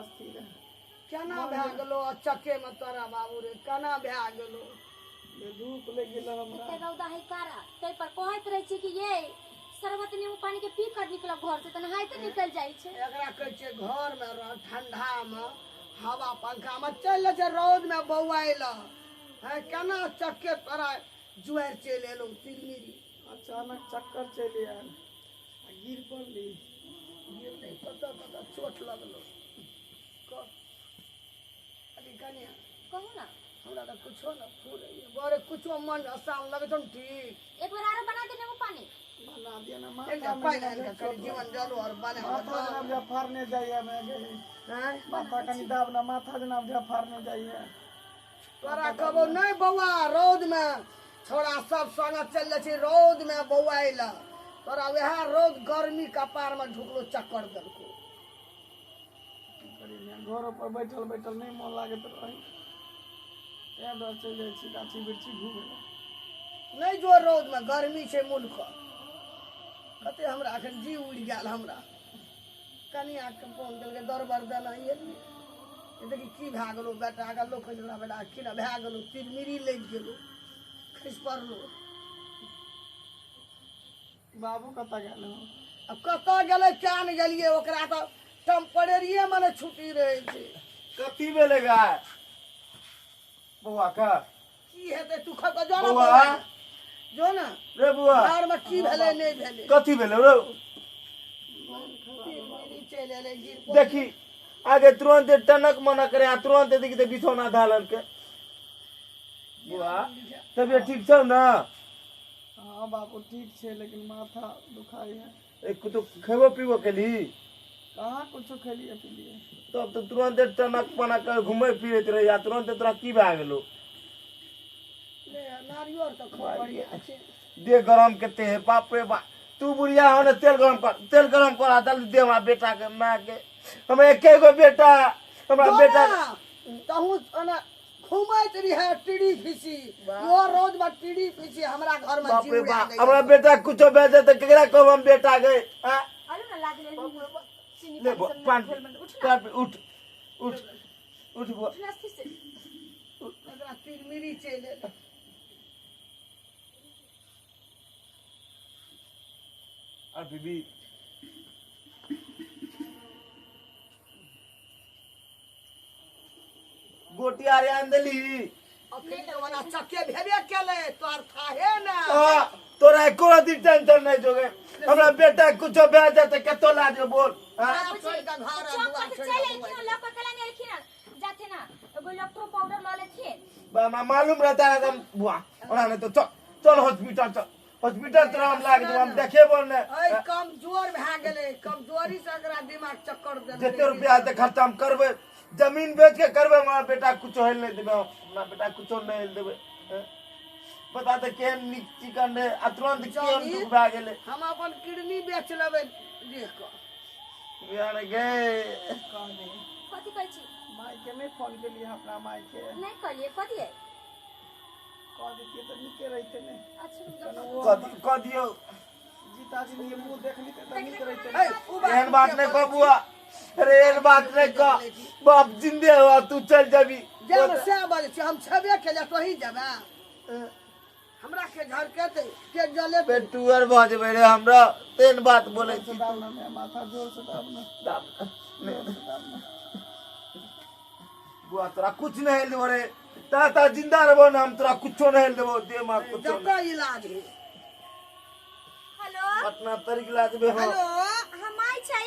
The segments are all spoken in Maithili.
अस्थिर है। केना भए गेलो अचक्के में तोरा बाबू रे, केना भए गेलो? धूप लागि गेल हमरा। एते रौदा है कारा, ताहि पर कहैत रहै छी कि ये शरबत नींबू पानी के पी कर निकलब घर से, तऽ नहाइते निकल जाइ छै। एकरा कहै छियै घर में रह, ठंडा में हवा पंखा में चलि जाइ छै रौद में बौआइ लए। हैं केना चक्के तोरा जुआरि चलि एलौ तिरमिरी? अचानक चक्कर चलि आयल आ गिर पड़ली। गिरलै कतऽ कतऽ चोट लगलो? अरे कनिया कहू ना। हमरा तऽ कुछो न फूरैया बड़े, कुछो मन आसान लगै छौ ने ठीक। एक बार आरो बना दे नींबू पानी। बना दिया ना। एकटा माथा में पानि आनि कऽ कनि जीवन जल और बना। माथा जेना बुझा फाड़ने जाइए मैं गई। हैं माथा कनि दाब ना, माथा जेना बुझा फाड़ने जाइए। तोरा कहबो नहि बौआ, रौद में छोड़ा सब संग चलि जाइ छै रौद में बौआइ लए, तोरा वएह रौद गर्मी कपार में ढुकलो चक्कर देलको। की करी मैं, घरो पर बैठल बैठल नहि मोन लागैत रहै, तें डर चलि जाइ छी गाछी बिरछी घूमे लए। नहि जो रौद में, गर्मी छै मुल्क कते। हमरा एखन जी उड़ि गेल। हमरा कनिया के फोन केलकै, दरबर देना एलियै, देखी की भए गेलो बेटाके। लोक कहै छै हमरा बेटा की ने भए गेलो, तिरमिरी लागि गेलो, खसि पड़लो। बाबू कतऽ गेल हो? आब कतऽ गेलै क्या ने गेलियै, ओकरा तऽ टेम्परेरिये मने छुट्टी रहै छै। कथी भेलै गाय बौआ के? की हेतै, तू खा कऽ जो ना। बौआ। बौआ जो ना। रे बौआ। घरमे की भेलै नहि भेलै? कथी भेलै रे? तिरमिरी चलि एलै, गिर पड़लै। देखी आगे तुरंत टनक मनक रे आ तुरंत देखी तऽ बिछौना धालल के। बौआ तबियत ठीक छौ ना? हाँ बाबू ठीक छै, लेकिन माथा दुखाइ है। एक तो खेबो पीबो केली? कहाँ कुछो खेलिए पीलिए। तब तऽ तुरंत टनक पनक के घुमै फिरैत रही आ तुरंत तोरा की भए गेलो? ले, नारियर तऽ खूब बढ़िया छै। देह गरम कते है, बाप रे बाप। तू बुढ़िया हो ने, तेल गरम कर, तेल गरम कर आ जल्दी दे हमरा बेटा के। माय के हमरा एके गो बेटा, हमरा जो बेटा। ना, तहूँ ओना घुमैत रहिहे टीड़ी फीसी, यो रोज में टीड़ी फीसी हमरा घर में बाप जीव रे उड़ा बाप। दैया। हमरा बेटा कुछो भए जाए तऽ केकरा कहब हम बेटा के? आ? आलू ना लागले चीनी ले पानी बुआ, सब पान घोल में उठ ना। पान पी, उठ उठ उठ बुआ। उठ ना स्थिर से। एकरा तिरमिरी चलि एलै। और बीबी गोटी आर आन देली? अखन ओना चक्के भेबे केलै, तोहर थाहे ने। आ, तोरा एको रति टेंशन नहीं जोगे, हमरा बेटा कुछो भए जाए तऽ कतौ ला दियो बोल। आ? घर छोड़ि कऽ घर आ चौक दुआर पर से छोड़ि चलि कऽ एलखिन, लऽ कऽ केला नहि एलखिन हन। जाथे ना एगो इलेक्ट्रो पाउडर लऽ लेथिन। बा, हमरा मालूम रहता है हम बुआ ओना नहीं तो चल चल हॉस्पिटल चल, हॉस्पिटल तोरा हम लाग देबो, हम देखेबो ने। ऐ कमजोर भए गेलै, कमजोरी से एकरा दिमाग चक्कर देलकै। जते रुपया हेतै खर्चा हम करबै, जमीन बेच के करबै, हमरा बेटा कुछो हेल नहि देबै हम, हमरा बेटा कुछो नहि हेल देबै। हैं? बता तऽ केहन नीक चिकन रहै आ तुरंत केहन जानी? दुख भए गेलै। हम अपन किडनी बेच लेबै देख कऽ। यार गे। कहली। कथी कहै छी? मायके नहि फोन केलिए अपना मायके? नहि कहलियै, कथी? कह दितियै तऽ नीके रहितै ने। अच्छा रुक जाउ। कनो ओ कऽ कऽ दियौ। जीता जी के मुँह देख लितै तऽ नीक रहितै। ऐ, उ बात एहन बात नहि कह बुआ, अरे एहन बात नहि कह, बाप जिंदे हो तू चल जबी। जान सएह बाजै छी, हम छेबे केलियै, तोही जेबै हमरा के झरकेतै के जलेतै? बेटुअर भऽ जेबै रे हमरा, तेहन बात बोलै जोर से छी। दाब ना मैं, माथा जोर से दाब ना। दाब। जोर से दाब ना। बुआ तोरा कुछ नहीं हेल देबो रे, ता ता जिंदा रहबो ना हम तोरा कुछो नहीं हेल देबो, दे माँ कुछो नहीं। जतऽ इलाज हे। हेलो। पटना तरीक ला देबे हम। हेलो। हम माय छै।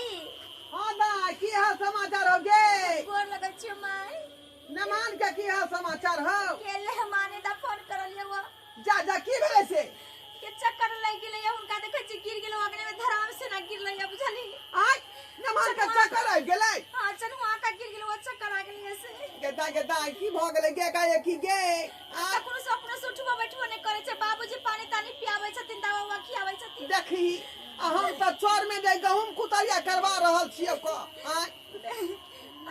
हाँ दाइ, की हाल समाचार हो गे? गोर लगै छियौ माय। मेहमान के की हाल समाचार हो? केले माने दा फोन करलियै वो। जा जा, की भेलै से? के चक्कर लागि गेलै हुनका, देखै छी गिर गेलै अगने में, धराम से ना गिरलै बुझली। आय मेहमान के चक्कर आबि गेलै? हाँ, चनुआ का गिर गेलै, वो चक्कर आ गेलै से। गे दाइ, गे दाइ, की भऽ गेलै गे गाय की गे? आय ककरो से अपनो से उठबो बैठबो नहि करै छै, बाबूजी पानी तानी पियाबै छथिन, दवा उवा खियाबै छथिन। देखी आ हम तऽ चौर में जे गहूम कुतरिया करवा रहल छियै क आय।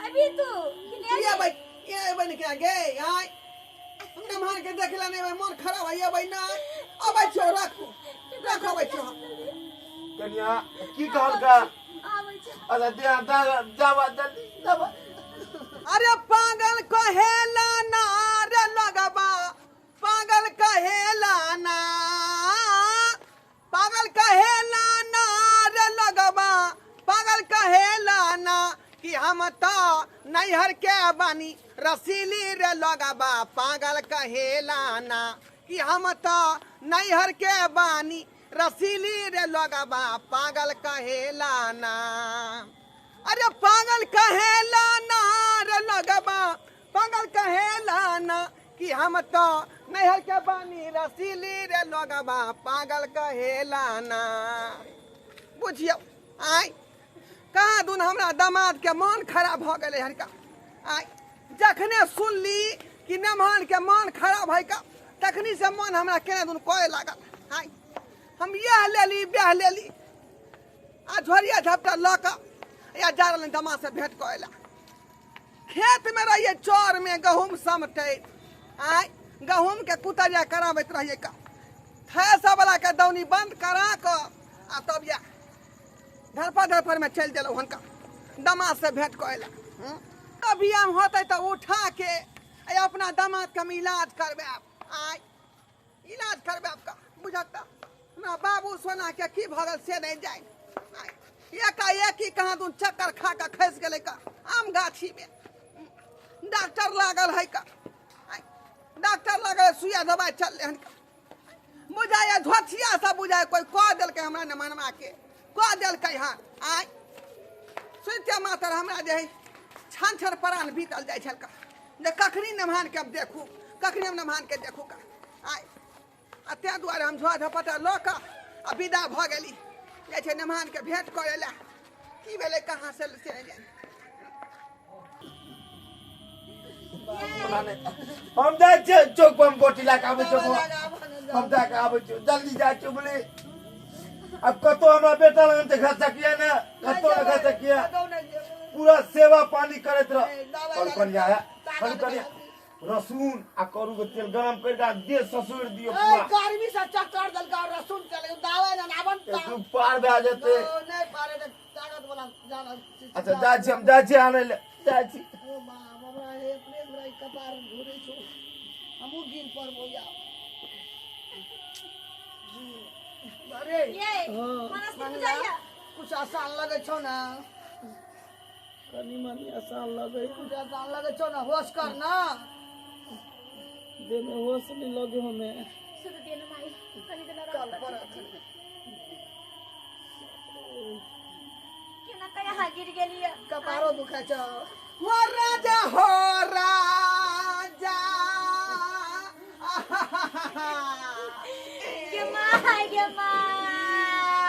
अभी तू कि की नहि? अबै एबै ने के गे? आय मेहमान के देखला नहि अबै, मन खराब है। अबै नहि अबै छियौ, राखू राखू, अबै छियौ हम। कनिया की कहलका? आबै छै। अच्छा दे, जा जाबा जल्दी जाबा। अरे पागल कहेला ना रे लगबा, पागल कहेला ना, पागल कहेला ना रे लगबा, पागल कहेला ना कि हम तो नैहर के बानी रसीली रे लगबा, पागल कहेला ना कि हम तो नैहर के बानी रसीली रे लगबा, पागल कहेला ना। अरे पागल कहेला ना रे लगबा, पागल कहेला ना कि हम तो नैहर के बानी रसीली रे लगबा, पागल कहेला ना। बुझियौ आय कहाँ दुन हमरा दामाद के मन खराब भऽ गेलै हनका। आय जखने सुनली कि नमहन के मन खराब है का, तखनी से मन हमरा केना दुन कहे लागल। आय हम यह लेली ब्याह लेली आ झोरिया झपटा लऽ कऽ या जा रहल दामाद से भेंट करे ला। खेत में रहिए चौर में गहूम समटैत, आय गहूम के कुतरिया कराबैत रहिए का, थैसा वाला के दौनी बंद करा कऽ आ तब या धरफड़ धरफड़ में चलि देलहुँ हुनका दामाद से भेंट करे ला। अभी हम होते तो उठा के अपना दामाद के हम इलाज करवायब, आय इलाज करवायब का बुझत हमरा बाबू सोना के की भऽ गेल से नहीं जानि। आय एकाएक कहाँ दुन चक्कर खा कऽ खसि गेलै का आम गाछी में, डॉक्टर लागल है का, डॉक्टर लागल सुइया दवाइ चललै हन का। बुझाइए धोथिया सब बुझाइए कोई कह देलकै हमरा ने मनवा के कह देलकै हन। आय सुनिते मातर हमरा जे है छन छन प्राण बीतल जाइ छल का, जे कखनी नमहान के अब देखू, कखनी हम नमहान के देखू का। आय आ ताहि दुआरे हम झोआ झपटा लऽ कऽ आ विदा भऽ गेली जाइ छै नमहान के भेंट करै लए। की भेलै कहाँ से से नहि जानि। हम जाइ छियै चौक पर, हम गोटी लए कऽ आबै छियै, हम जा कऽ आबै छियै, जल्दी जाइ छियै बोली। अब कतौ हमरा बेटा लगन तऽ घर सकिया ने, कतौ ने घर सकिया, पूरा सेवा पानी करैत रह। कल कनिया है, कल कनिया रसून आ करू के तेल गरम करि कऽ देह ससुर दियौ पूरा। गर्मी से चक्कर देलका रसून तेल दवाइ ने आबन तू पार भए जेतै। नहि पारे तऽ ताकत वाला जाना। अच्छा जाइ छी हम, जाइ छी आनै लए, जाइ छी। ओ बाप हमरा हे अपने हमरा ई कपार घुरै छौ, हमहूँ गिर पड़बो या। अरे ये मनस्थिर बुझाइया कुछ आसान लगै छौ ना? कनी मनी आसान लगे, कुछ आसान लगै छौ ना? होश कर ना, देह में होश नहीं लगे हमें। सुत दिए माई कनी देना कल पर केना कया गिर गेलिए, कपारो दुखाइ छौ। हो राजा, हो राजा, गे माई, गे माई,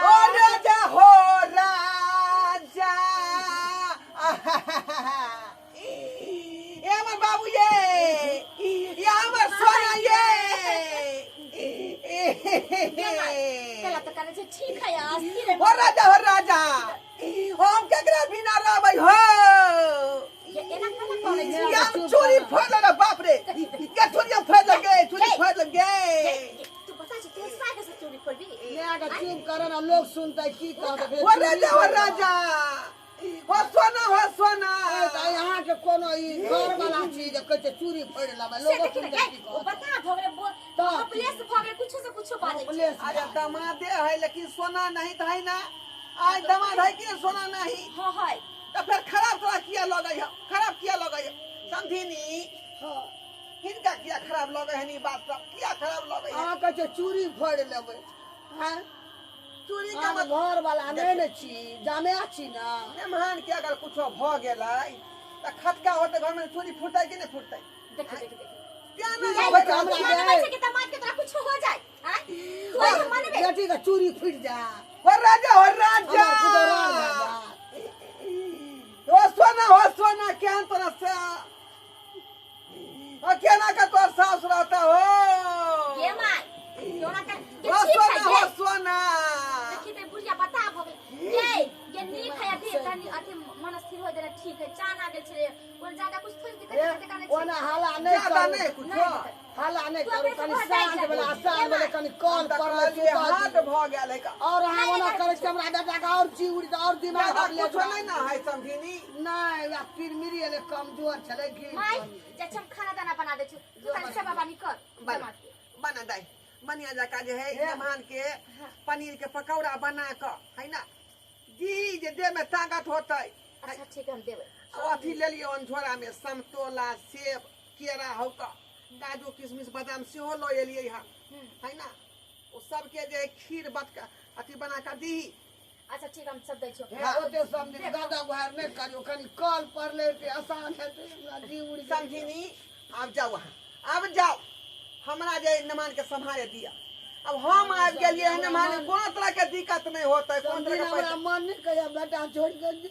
हो राजा, हो राजा, ए हमर बाबू ये, ये हमर सोना ये। चला तो करे छै ठीक है अस्थिर है। हो राजा, हो राजा, हम केकरा बिना रहबै हो? ये एना केना करै छै? ये हम चोरी फोड़ रे बाप रे, ये चोरी फोड़ लगे, चोरी फोड़ लगे। तू बता छै तू सागे से चोरी करबी? चुप कर ना, लोग सुनते की कहते। हो राजा, हो राजा, हो सोना, हो सोना। यहाँ के कोनो ई घर वाला चीज कहै छै चूड़ी फोड़ लेबै, से लोग देखी ना सुनते की ओ कहते। बता भगरे बोल कपलेस भगरे कुछो से कुछो बाजै छै। अरे दमादे है लेकिन सोना नहीं तो है ना। आज दमाद है कि सोना नहीं? हां है तो फिर खराब तोरा किया लगै है, खराब किया लगै है समधिनी? हां हिनका किया खराब लगै है? नी बात सब किया खराब लगै है? अहाँ कहै छै चूड़ी फोड़ि लेबै। हां चूड़ी के अहाँ मत घर वाला नहि ने छी, जामे छी ना। मेहमान के अगर कुछो भ गेलै त खटका होते घर में, चूड़ी फूटतै कि नहीं फूटतै? देख देख देख क्या ना ये होबै हमरा हमरा मनबै छै कि दमाद के तोरा कुछो हो जाए? हां तू ऐसे मनबे? बेटी के चूड़ी फूटि जाय, हो राजा, हो राजा, हमर गुजरान भए जाय। हो सोना, हो सोना, केहन तोरा से ओ केना का तोर सास रहता हो? गे माई तोरा के हो ठीक सोना, है हो ये सोना। देखी ते बुढ़िया बता भगले ये ये नीक है अथी तनी अथी मन स्थिर हो देना ठीक है। चान आ गेल छले और ज्यादा कुछ थोड़ी दिक्कत ए, दिक्कत नहीं ओना हाला नहि ज्यादा करू। नहीं कुछो। नहीं। हल्ला नहि तू करू, अपने से कनि घर जाइ शांत जा। भेला, शांत भेलै, कनि कल हम तऽ पड़लै, कहलियै सुतल हाथ छी। भऽ गेल है का। और अहाँ नहि, ओना नहि, करै छी, हमरा बेटाके और जीव उड़ि और दिमाग ज्यादा हटले कुछो नहि ने है समधिनी। नहि, वएह तिरमिरी एलै, कमजोर छलै गिर माय पड़लै। जा छी, हम खाना दाना बना दै छी, तू तनी सेवा पानी कर बना समाज के। बना दाइ, बढ़िया जकाँ जे है मेहमान के पनीर के पकौड़ा बना कऽ है ना दी, जे देह में ताकत होतै। अच्छा ठीक है, हम देबै। अथी लेलियै हन झोरामे, समतोला, सेब, केरा हौ कऽ, काजू, किशमिश, बादाम सेहो लऽ एलियै हन है ना। ओ सबके जे है खीर बटका अथी बना कऽ दीही। अच्छा ठीक, हम सब दै छियौ। हे, ओते समझी दादा गुहार नहि करियौ, कनि कल पड़लै तऽ आसान हेतै, हमरा जीव उड़ि गेल। समझिनी, आब जाउ अहाँ, आब जाउ, हमरा जे मेहमान के सम्हारे दिअ। आब हम आबि गेलियै हन, मेहमान कोनो तरह के दिक्कत नहि होतै, कोनो समझी तरह के हमरा पैसा। मन नहि कहिया बेटा छोड़ि कऽ जे।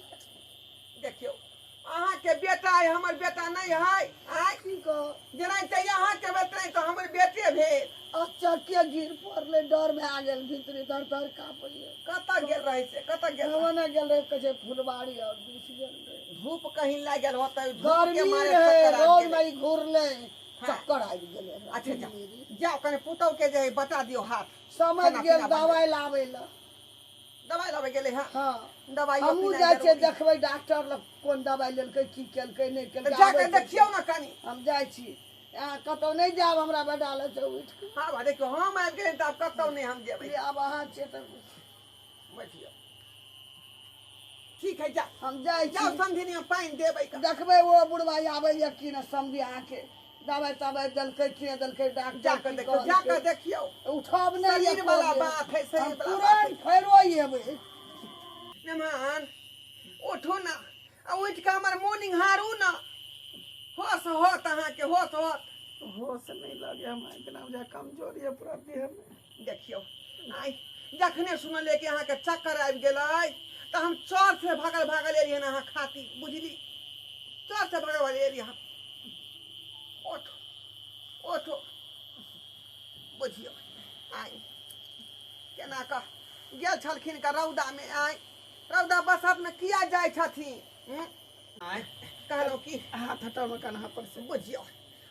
देखियौ, अहाँके बेटा है, हमर बेटा नहि है। आँय की कहू, जेनाहिते अहाँके बेटा नहि तऽ हमर बेटे भेल। अचके गिर पड़लै, डर भए गेल, भीतरी थर थर काँपैए। कतऽ गेल रहै से, कतऽ गेल? ओने गेल रहै, कहै छै फुलबाड़ी और दिस गेल रहै। धूप कहीं लागि गेल होतै, धूप के गर्मी मारे रहै, चक्कर आबि रौद गेलै। मे ई घुरलै, हाँ। चक्कर आबि गेलै हमरा। अच्छा जाउ, जाउ, कनि पुतहु के जे है बता दियौ हाथ। समझ खाना गेल पीना बन दवाइ लाबै लए। दवाइ लाबै गेलै हँ? हँ। दवाइ हमहूँ जाइ छियै, देखबै डॉक्टर लग कोन दवाइ लेलकै, की केलकै, नहि तऽ केलकै। जा आबै कऽ छी। देखियौ ने कनि। हम जाइ छी, अहाँ कतहु नहि जायब हमरा बेटा लग से उठि कऽ। हँ बा, देखियौ, हम आबि गेलियै तऽ आब कतहु नहि हम जेबै। आब अहाँ छियै तऽ बैठियौ, ठीक है, जाउ। हम जाइ जाउ छी। समधिनी, हम पानि देबै कऽ। देखबै ओ बुढ़वा आबैया कि नहि, समझी अहाँके दवाइ तवाइ देलकै कि नहि देलकै जा डॉक्टर कऽ की देखियौ, जा कऽ कहलकै। देखियौ। उठब नहि शरीर एको वाला बेर। बात है, शरीर हम वाला बात है। तुरन्त फेरो एबै। मेहमान उठू ना, आ उठि कऽ हमर मोन निहारू ना, होश होत अहाँके, होश होत। होश नहीं लगे हमरा, इतना बुझा कमजोरी है पूरा देह में। देखियौ, आइ जखने सुनलियै कि अहाँके चक्कर आबि गेलै तऽ हम चर से भागल भागल एलियै हन अहाँ खातिर, बुझली? चर से भागल भागल एलियै हन। उठू, उठू। बुझियौ, आइ केना कऽ गेल छलखिन का रौदामे, आइ रौदा बसातमे किया जाइ छथिन? हूँ? आय कहलहुँ कि हाथ हटाओ कन्हा पर से। बुझियौ,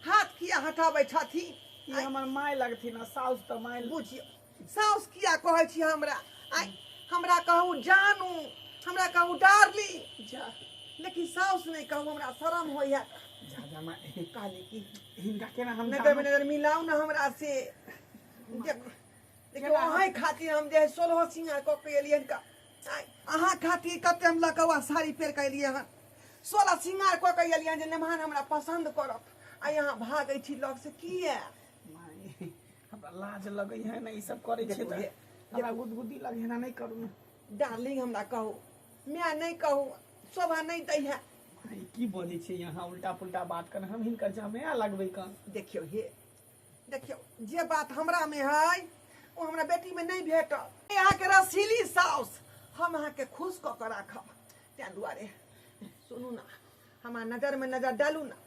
हाथ किया हटाबै छथिन? ई हमर माय लगथिन आ साउस तऽ माय। बुझियौ, साउस किया कहै छी हमरा? आइ हमरा कहू जानू, हमरा कहू डार्लिंग, जा लेकिन साउस नहि कहू, हमरा शरम होइए। जा जा माय। कहली कि हिनका केना हम नजर में नजर मिलाउ ने हमरा से। देखो देखियौ, अहाँ खातिर हम जे है 16 सिंगार कऽ के एलियै हन का। आइ अहाँ खातिर कते हम लकवा साड़ी पहिर कऽ एलियै हन, 16 सिंगार कऽ के एलियै हन जे मेहमान हमरा पसन्द करत, आ यहाँ भागै छी लग से किया? माय, हमरा लाज लगै है ने ई सब करै छियै देखू तऽ हे, हमरा गुदगुदी लगे है ना, नहि करू ने। डार्लिंग हमरा कहू, माय नहि कहू, शोभा नहि दै है। माय, की बजै छियै यहाँ उल्टा पुल्टा बात कर, हम हिनकर जमाया लगबै कन? देखियौ हे, देखियौ, जे बात हमरा में है ओ हमरा बेटी में नहि भेटल। अहाँके रसीली साउस, हम अहाँके खुश कऽ कऽ राखब। ताहि दुआरे सुनू ने, हमरा नजर में नजर डालू ने,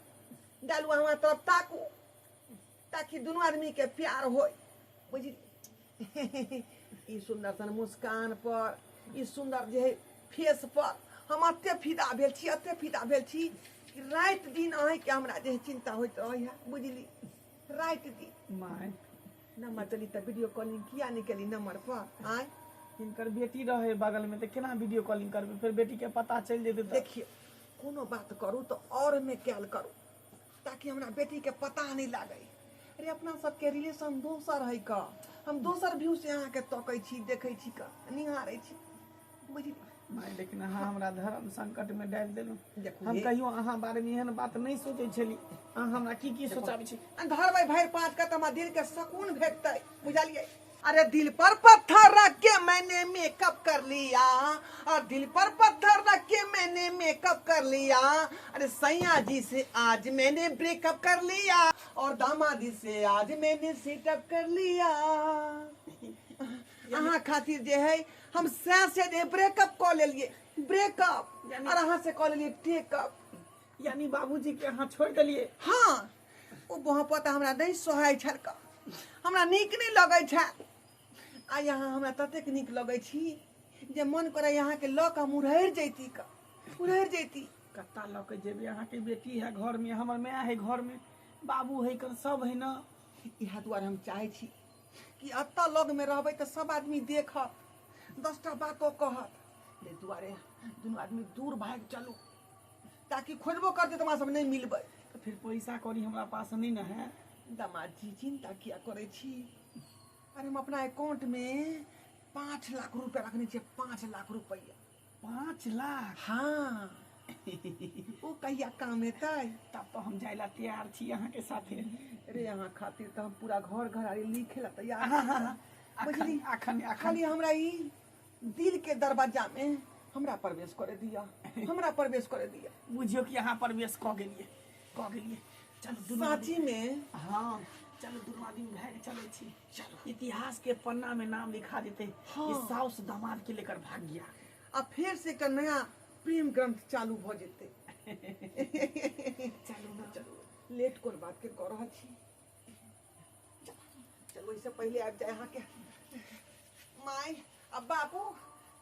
डालू, हमरा तरफ ताकू, ताकि दुनू आदमी के प्यार होय, बुझली? ई सुन्दर सन मुस्कान पर, ई सुन्दर जे है फेस पर हम एते फिदा भेल छी, एते फिदा भेल छी कि राति दिन अहीँके हमरा जे है चिंता होइत रहैए, बुझली? राति दिन। माय, नंबर चली तऽ वीडियो कॉलिंग किया नहि केली नंबर पर? आँय, हिनकर बेटी रहे बगल में तऽ केना वीडियो कॉलिंग करबै? फेर बेटी के पता चलि जेतै तऽ। देखियौ, कोनो बात करू तऽ और में कयल करू ताकि हमरा बेटी के पता नहि लागै। अरे, अपना सबके रिलेशन दोसर है का, हम दोसर व्यू से अहाँके तकै छी, देखै छी का, निहारै छी, बुझली? माय, लेकिन अहाँ हमरा धर्म संकट में डालि देलहुँ। देखू हम हे। कहियो अहाँ बारे में एहन बात नहि सोचै छली, अहाँ हमरा की की सोचाबै छी। धरबै भरि पाँच का तऽ हमरा दिल के सुकून भेटतै, बुझलियै? अरे, दिल पर पत्थर रख के मैंने मेकअप कर लिया, और दिल पर पत्थर रख के मैंने मेकअप कर लिया, अरे सैया जी से आज मैंने ब्रेकअप कर लिया और दामाद जी से आज मैंने सेटअप कर लिया। अहाँ खातिर जे है हम सै से जे ब्रेकअप कऽ लेलियै, ब्रेकअप, और अहाँ से कऽ लेलियै टेकअप। यानी बाबूजी के अहाँ छोड़ि देलियै? हाँ, ओ वहाँ तऽ हमरा नहि सोहाइ छल कऽ, हमरा नीक नहि लगै छल, आ यहाँ हमरा ततेक नीक लगै छी जे मन करे अहाँके लऽ कऽ हम उड़ैर जैती कऽ, उड़ैर जैती। कत्ता लऽ के जेबै? अहाँके बेटी है घर में, हमर माय है घर में, बाबू है कर, सब है ना। इएह दुआरे हम चाहै छी कि एतऽ लगमे रहबै तऽ सब आदमी देखत, 10टा बातो कहत। ताहि दुआरे दुनू आदमी दूर भागि चलू, ताकि खोजबो करतै तऽ हमरा सब नहि मिलबै। तऽ फिर पैसा कौड़ी हमरा पास नहि ने है। दामाद जी चिंता किया करै छी? अरे हम अपना अकाउंटमे 5 लाख रुपया रखने छियै, 5 लाख रुपया। 5 लाख? हाँ। ओ कहिया काम एतै? तब तो हम जाय ला तैयार छी अहाँ के साथे। अरे अहाँ खातिर तऽ हम पूरा घर घरारी लिखे ला तैयार छी। बुझली? अखन अखन खाली हमरा ई दिल के दरवाजा में हमरा प्रवेश करे दिया, हमरा प्रवेश करे दिया। बुझियो कि अहाँ प्रवेश कऽ गेलियै, कऽ गेलियै। चलू दुनू साची में। हाँ चलू दुनू आदमी भागि चलै छी। चलू इतिहास के पन्ना में नाम लिखा देते। हाँ। कि साउस दामाद के लेकर भाग गया। आ फिर से एक नया प्रेम ग्रंथ चालू भऽ जेतै। चलू ना, चलू, लेट कोन बात के कऽ रहल छी? चलू, एहिसँ पहिले आबि जाय अहाँके माय आ बाबू,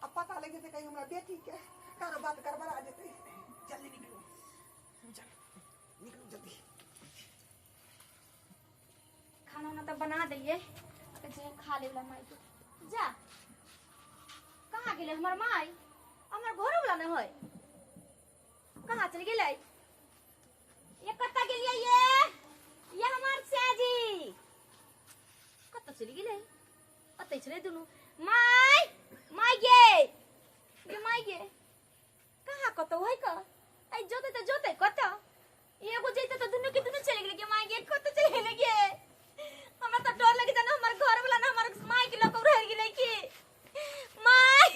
आ पता लागि जेतै कहीं हमरा बेटी के कारो बात गड़बड़ा जेतै। जल्दी निकलू, चलू निकलू जल्दी। खाना उना तऽ बना देलियै, जे खा लेला माय के। जा कहाँ गेलै हमर माय? हमर घरो वाला नहि है, कहाँ चलि गेलै? ये कतऽ गेलियै ये? ये हमर चाची कतऽ चलि गेलै? ओतै छलै दुनू। माय, माय गे, गे माय गे, कहाँ कतौ है क? ऐ जोतै तऽ जोतै कतऽ? एगो जैते तऽ दुनू के दुनू चलि गेलै। गे माय गे, कतऽ चलि गेलै गे? हमरा तऽ डर लगे जाना हमर घर वाला ना हमर माय के लऽ कऽ रहि गेलै की। माय,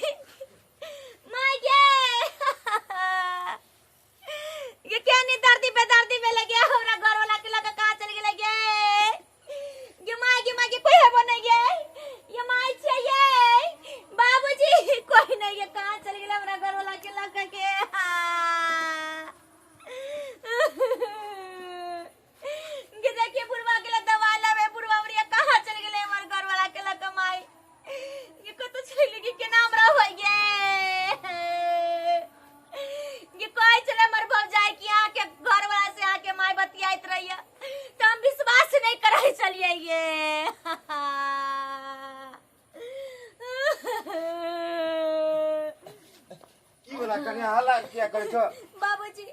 माय गे, ये क्या नहीं दर्दी बेदर्दी में लगे हमरा घर वाला के लगा कहाँ चल गेलै गे? गे माय गे, माय गे, कोई हेबो नहीं गे। ये माय छै ये बाबूजी, कोई नहीं गे, कहाँ चल गेलै हमरा घर वाला के लगा के? गे देखिए बुढ़वा के दवा लावे, बुढ़वा बुढ़िया कहाँ चल गेलै हमर घर वाला के लगा? माय ये कतऽ चलि गेलै? केना हमरा होइ गे? ये कहै छलै हमर भौजाई कि अहाँके घर वाला से अहाँके माय बतियाइत रहैया, तऽ हम विश्वास नहि करै छलियै ये। की बोला कन्या, हल्ला किया करै छौ? बाबूजी,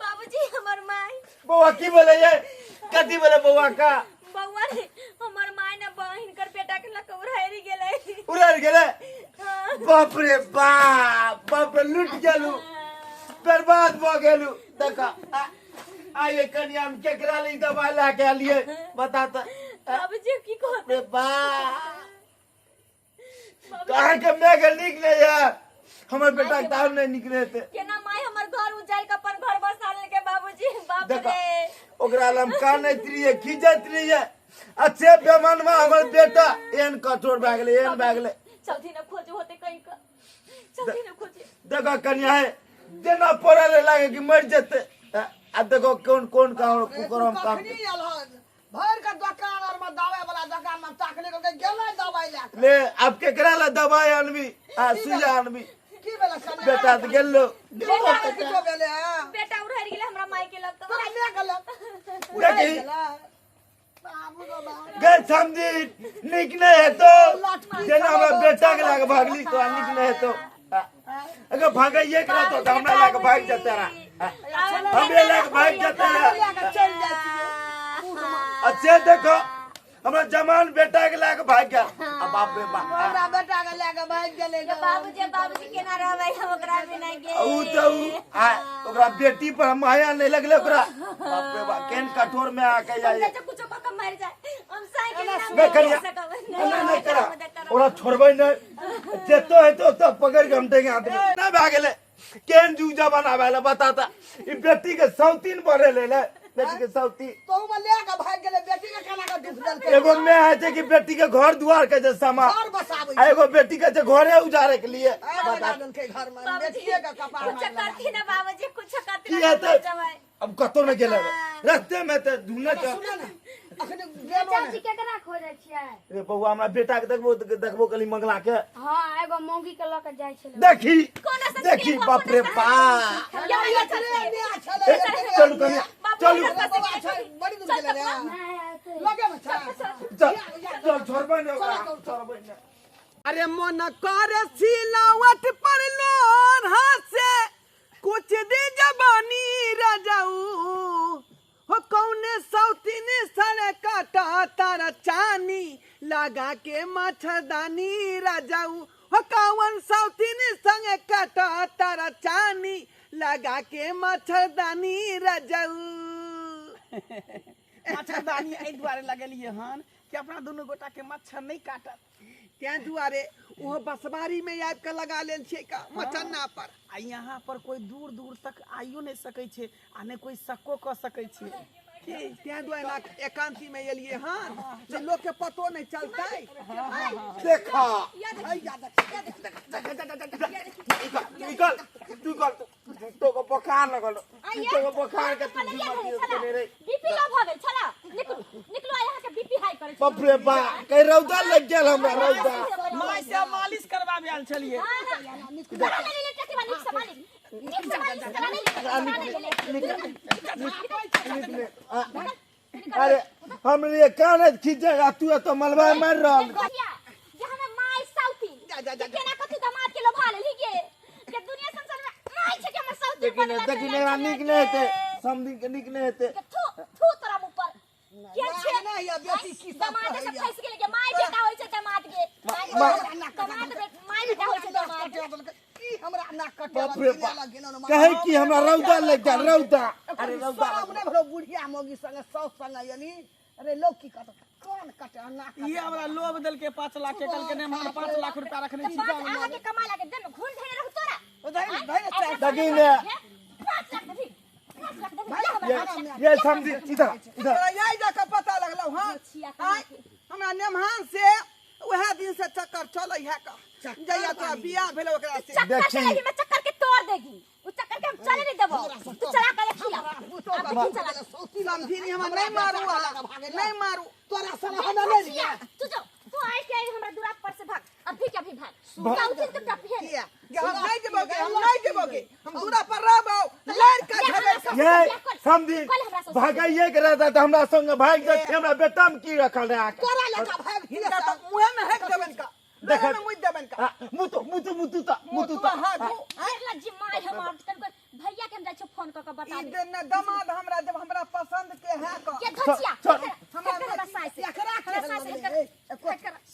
बाबूजी, हमर माय। बौआ की बोले ये? कथी बोले बौआ का? बौआ रे, हमर माय ने बहिन कर बेटा के लऽ कऽ उड़ारि गेलै। उड़ारि गेलै? हाँ। बाप रे बाप, बाप रे, लूट गेलू, बर्बाद भऽ गेलू। देख आइए कन्या, हम केकरा ਲਈ दवाई ला के आलिए बता त। बाबूजी की कहत? रे बाप, तो अहाँके मेघ नीक नहीं है, हमर बेटा के दाम नहीं निकले थे। केना माय हमर घर उजाड़ि के अपन घर बसा लेलकै बाबूजी, बाप देखा। रे। ओकरा लग हम कानैत रहियै, खींचैत रहियै, अच्छे बेमानमा हमर बेटा एहन कठोर भए गेलै, एहन भए गेलै। चलथिन ने खोजू होते कहीं का, चलथिन ने खोजे। देखो कन्या है, जेना पड़ल है लागे कि मरि जेतै। आ देखो कोन कोन काम कुकर हम काम कखनी आयल हन? भरि के दोकान आर में दवाई वाला दोकान में ताकने के गेलै दवाई लए कऽ। ले आब केकरा ला दवाई आनबी आ सुइया आनबी? की भेलै कन्या? बेटा तऽ गेलो। बेटा के किछो भेलै हँ? बेटा उड़ारि गेलै हमरा माय के लग। तोरा माय गेलै? देखी। बाबू रो बाबू। गे समझी, नीक नहीं हेतो जेना हमरा बेटा के लागे भागली, तोरा नीक नहीं हेतो। अगर भागैये के रहतो तऽ हमरा लागे भागि जेतै रहा, हमरे लागे भागि जेतै रहा। लए कऽ चलि जाइ छियै। अच्छे देखो हमरा जवान बेटा के लाके भागि गेल। आ बाप रे बाप, हमरा बेटा के लए कऽ भागि गेलै। बाबूजी, बाबूजी, केना रहबै हम ओकरा बिना गे? ऊ तऽ ऊ आ ओकरा बेटी पर माया नहीं लगले ओकरा। बाप रे बाप, केहन कठोर में आके जाइए। हम कुछो कऽ के मरि जाए, हम साइकिल ना नहीं करिया, सकब। नहीं नहीं करा, ओकरा छोड़बै नहीं। जेतो हेतो तब पकड़ के हम देंगे हाथ में। नहीं भए गेलै, केहन जुग जमाना भए गेलै बता त। ई बेटी के सौतीन बढ़े ले ले, बेटी के सौती तोहू में लए कऽ भागि गेलै, बेटी के केना कऽ दुख देलकै? एगो में है छै कि बेटी के घर दुआर के जे समा घर बसाबै आ एगो बेटी के जे घरे उजारे के लिए। आगि लगा देलकै घर में, बेटिए के कपार कुछ में लगा। करथिन ना बाबूजी, कुछ करथिन की ना। हेतै? जमाई अब कतौ नहि गेलै, रस्ते में तऽ ढूंढे तऽ। सुने ने, अखन गेलो ने। चाची, केकरा खोजै छियै? रे बौआ, हमरा बेटा के देखबो देखबो कली मंगला के। हाँ, एगो मौगी के लऽ के जाइ छलै। देखी कोना से देखी, बाप रे बाप। एतरे अन्याय छलै, ए, एतरे चलू अन्याय। कनिया, चलू। बौआ छै, बड़ी दूर गेलै रे। नहि। लगे में छै। चल चल, छोड़बै ने ओकरा, छोड़बै ने। अरे मन कर सिलावट पर लोन से कुछ दे जबानी रजाऊ हो, कौने सौतीन सर काटा तारा चानी लगा के मच्छरदानी रजाऊ हो, कौन सौतीन संग काटा तारा चानी लगा के मच्छरदानी रजाऊ। मच्छरदानी एहि दुआरे लगेलियै हन कि अपना दुनू गोटा के मच्छर नहि काटत, तें दुआरे ओहो बसबारी में आबि के लगा लेल छियै का मचन्ना पर। आ यहाँ पर कोई दूर दूर तक आइयो नहि सकै छै आ नहि कोई शक्को कऽ सकै छै की, तें दुआरे ना एकांती में एलियै हन जे लोक के पतो नहि चलतै। देखा, निकल तू, कर तो को बोखार लगल, तो को बोखार के तू जिम्मा रे। बीपी लो भऽ गेल छला, निकलू निकलू, आ यहाँ के बीपी हाई करै। बाप रे बा, कई रौदा लग गेल हमरा, रौदा। माय से मालिश करबाबे आयल छलियै। करा ले ले टकी, नीक से मालिश, नीक से मालिश करा ले, करा ले। निकले। अरे हम लिए कान खींचेगा, तू तो मलबा मार रहल। जे हमर माय साउथी जा जा जा, केना कथी दामाद के लोभा लेली गे, के दुनिया संसार में माय छै के हमर साउथी। देखी ने, देखी ने, एकरा नीक नहि हेतै समधी के, नीक नहि हेतै। के थू थू तोरा मुंह पर के छै? नहि या बेटी की सब दामाद से फंस गेल के माय बेटा होय छै दामाद के, दामाद माय बेटा होय छै दामाद। की हमरा नाक कटे? बाप रे बाप, कहे कि हमरा रौदा लग जा, रौदा, अरे रौदा। शरम नहि भेलो बुढ़िया मौगी संगे साउस संगे एली? अरे लोग की कहत, कान कटे नाक? ई हमरा लोभ देलकै 5 लाख के, कहलकै नहि हम 5 लाख रुपया रखने छी। पाँच अहाँ के कमा लागे देन घून धरे रहू तोरा। देखी ने। 5 लाख देबी, 5 लाख देबी हमरा। ये समधी, इधर इधर। तोरा यही जाके पता लगलौ हन? आँय, हमरा नेमहान से उएह दिन से चक्कर चलै है का, जहिया तोरा बियाह भेल ओकरा से। चक्कर देखी। चलेगी, मैं चक्कर के तोड़ देगी, उ चक्कर के हम चले नहीं देबो। तू चला के देखिया, अब देखी चला के। समझी, हमरा नहीं मारू वाला, नहीं मारू। तोरा संग हमरा नहि छिया, तू जो तू आइ के आई हमरा दुराप पर से भाग, अभी के अभी भाग, साउथी तो टप है। किया गे? हम नहीं जेबोगे, हम नहीं जेबोगे, हम दूरा पर रहबौ लड़ के झगड़ के। ये समधी, भागाइए के रहता तऽ हमरा संग भागि जाइत, हमरा बेटा में की रखल रहे? तोरा लगा भाग। हिनका तऽ मुँहे में हेक देबनि का, देख। मुँहे में मुइत देबनि का। मुतु मुतु मुतु तऽ मुतु तू तऽ हाथ लज्जी माय हमर तनकर भैया के हम जाइ छौ फोन क के बता ई दे। दिन दामाद हमरा जब हमरा पसंद के है का के धचिया चल। हमरा सास से, एकरा हमरा सास से हिनकर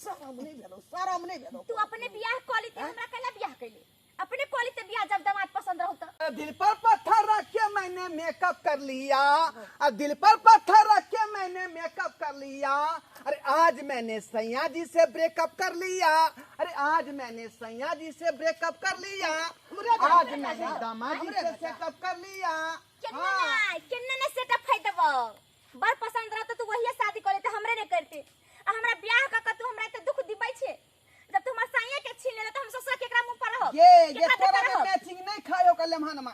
शरम नहि भेलो? शरम नहि भेलो? तू अपने बियाह कऽ ली, हमरा कैला बियाह कैली? अपने कऽ ली बियाह जब दामाद पसंद रहू त। दिल पर पत्थर रख के मैंने मेकअप कर लिया, और दिल पर पत्थर रख के मैंने मेकअप कर लिया, अरे आज मैंने सैया जी से ब्रेकअप कर लिया, अरे आज मैंने सैया जी से ब्रेकअप कर लिया, आज मैंने दामाद जी से सेटअप कर लिया। केना ना केना ना सेटअप है देबो, बड़ पसंद रहत तू वही शादी कर लेते, हमरे ने करते आ हमरा बियाह क के तू हमरा एते दुख दिबै छे। जब तू हमर साइया के छीन लेले त हम ससुर केकरा मुंह पर रहब? ये ये केकरा तोरा पर में रहब? मैचिंग नहीं खायो कल हनमा,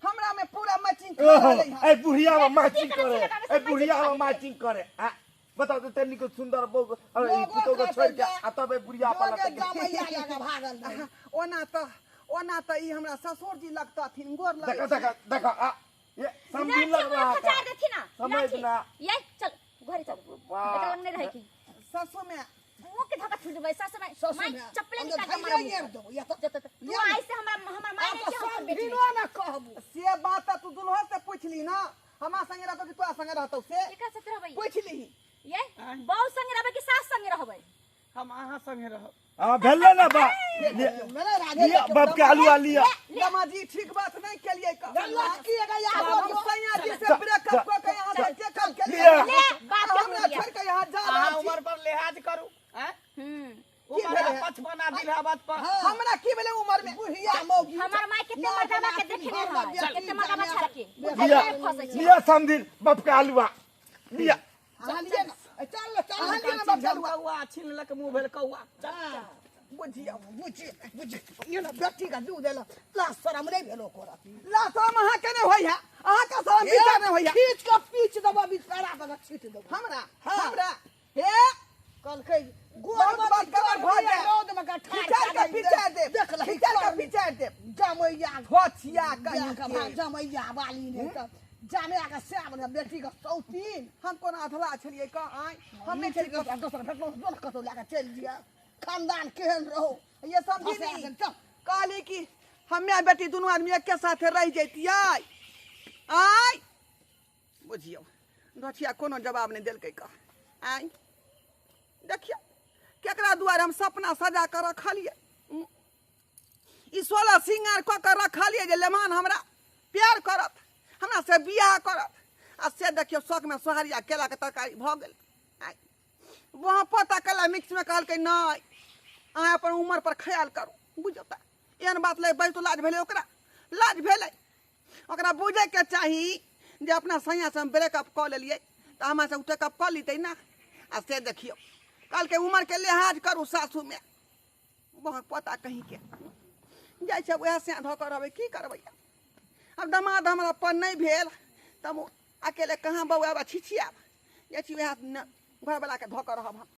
हमरा में पूरा मैचिंग खा ओहो रहलै हन। ए बुढ़िया में मैचिंग की करै करे, छी? ए बुढ़िया में मैचिंग करे। आ बताओ तो तनिको सुंदर बहू अरे ई पुतोह के छोड़ के आ तब ए बुढ़िया पर जोगे लटक के। जमैया लगा भागल रहै। ओना तऽ ई हमरा ससुर जी लगतथिन, गोर देखा लगै। देखा देखा, आ ये समधी लाठी लग रहा हमरा था। खचा देथि ना समझ लाठी। ना। ये चल घरे चल, वाह। एकरा लग नहीं रहै की। ससुर में मुंह के धक्का छुटबै सासु माय। ससुर माय माय, चप्पले हम निकाल के तऽ मारब। धैर्य देबौ, या तऽ- जत तू लिया आई से हमरा हमर माय आब नहीं तऽ छै, हम सब बेटी दिनो नहीं। ने कहबू। से बात तऽ तू दुल्हा से पूछली ना, हमरा संगे रहतौ कि तोरा संगे रहतौ से? केकरा साथ रहबै? पूछ लीही। ये बहू संगे रहबै कि सास संगे रहबै? हम अहाँ संगे रहब। हां, भेलै ना बा। मेरे राधे। लिया बाप के आलू आ लिया। दामाजी ठीक बात नहीं केलियै का। लटकी एगा आब याद। हम सैया जी से ब्रेकअप कऽ के यहाँ से चेकअप केलियै। लिया। ले बाप के हमरा मुड़िया। छोड़ के यहाँ जा अहाँ रहल छी। उमर पर लिहाज करू, आँय? हम्म। उमर भेलै? 55 दिलावत पर। हमरा की भेलै उमर में? बुढ़िया मौगी। हमर माय केते मर्दाना के देखे ने है, केते मर्दाना छाड़ के लिया। फसै छै। लिया समधी, बाप के आलूआ लिया। अहाँ लिए ना, ए, चल ने, चल अहाँ ने। लिए ना बाप के आलुआ। कौआ छीन लेलक, मुंह भेल कौआ। चल। बुझिया बुझि बुझि, ये ना बेटी का दूध देला ला, शरम नहि भेलो कोरा? ला, शरम अहाँ के नहि होइया, अहाँ के शरम विचार नहि होइया। खींच के पीच देबो, बिस्तारा पर छीट देबो। हमरा हाँ। हमरा हे कहलकै गोर बहुत बात गड़बड़ भऽ गेल। रौद में का ठाढ़ खिचार के पिचार देब, देख लही। खिचार के पिचार देब। जमैया धोछिया कहीं के के। जमैया वाली ने तऽ जामे आके श्याम ने बेटी के सौतीन। हम कोना अधला छलियै कह आय? हम नहि छलियै, दोसर भेटलहुँ, दोसर कतौ लए कऽ चलि दिअ। खानदान केहन रहो ये समझी फंसा नहीं। गेल, चल। कहली कि हमे आ बेटी दुनू आदमी एके साथे रहि जैतियै। आय बुझियौ, ढोठिया कोनो जवाब नहि देलकै कह। आय देखियौ, केकरा दुआरे हम सपना सजा कऽ रखलियै, ई 16 सिंगार कऽ कऽ रखलियै जे लेमान हमरा प्यार करत, हमरा से बियाह करत, आ से देखियौ शौकमे सोहारी आ केलाके तरकारी भऽ गेल। आय वहाँ पोता केला मिक्समे कहलकै नहि, अहाँ अपन उमर पर ख्याल करू। बुझियौ तऽ एहन बात लै बैसतो लाज भेलै ओकरा, लाज भेलै ओकरा। बुझैके चाही जे अपना सैयासँ हम ब्रेकअप कऽ लेलियै तऽ हमरा से ओ टेकअप कऽ लेतै ने। आ से देखियौ, कहलकै उमरके लिहाज करू सासुमे। वहाँ पोता कहीँके जाइ छै, उएह से धऽ कऽ रहबै, की करबै आब? दमाद हमरा अपन नहि भेल तब अकेले कहाँ बौआब आ छिछियाब? जाइ छी, उएह घरवलाके धऽ कऽ रहब हम।